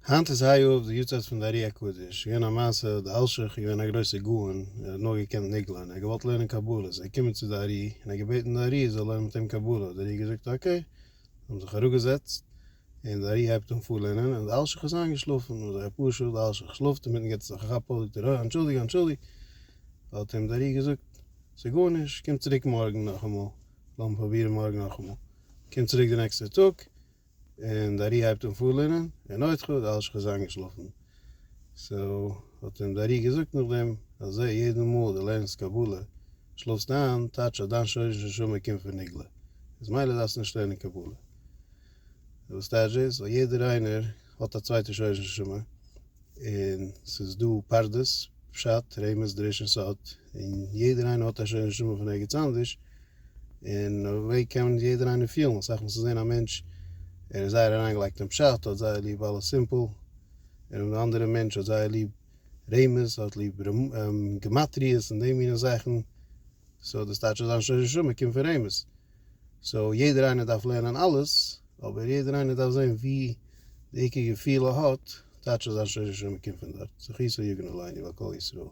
היינט איז ה' אב די יארצייט פון די ארי הקדוש, געווען א מעשה, די אלשיך איז געווען א גרויסער גאון, ער האט נאר געקענט נגלה און ער האט געוואלט לערנען קבלה, איז ער געקומען צו די ארי און ער האט געבעטן די ארי זאל לערנען מיט אים קבלה, האט די ארי געזאגט okay, זיי האבן זיך אראפגעזעצט און די ארי הייבט אן פארלערנען און די אלשיך איז איינגעשלאפן, און אזוי אפאר שעה די אלשיך שלאפט אינמיטן געט ער זיך א כאפ אויף זאגט ער אוי אנטשולדיג אנטשולדיג, האט אים די ארי געזאגט ס'איז גארנישט קום צוריק מארגן נאכאמאל, לאמיר פרובירן מארגן נאכאמאל, קומט צוריק די נעקסטע טאג און די ארי הייבט אן פארלערנען, און עוד ח די אלשיך איז איינגעשלאפן. so האט אים די ארי געזאגט נאכדעם, אז זע, יעדע מאל דו לערנסט קבלה שלאפסט איין, טייטש אז דיין שורש נשמה קומט פון נגלה, איז מילא דארפסטו נישט לערנען קבלה. וואס טייטש דאס? ווייל יעדער איינער האט א צווייטע שורש נשמה, און ס'איז דא פרדס, פשט, רמז, דרוש און סוד, און יעדער איינער האט א שורש נשמה פון ערגעץ אנדערש, און אויף וועג קען יעדער איינער פילן, אסאך מאל צו זען א מענטש ער איז זייער אריינגעלייגט אין פשט, האט זייער ליב אלעס simple, און אן אנדערע מענטש האט זייער ליב רמז, האט ליב גמטריאות און די מינע זאכן, so דאס טייטש אז זיין שורש נשמה קומט פון רמז, so יעדער איינער דארף לערנען אלעס, אבער יעדער איינער דארף זען ווי די עיקר געפיל ער האט, טייטש אז זיין שורש נשמה קומט פון דארט, זכותו יגן עלינו ועל כל ישראל.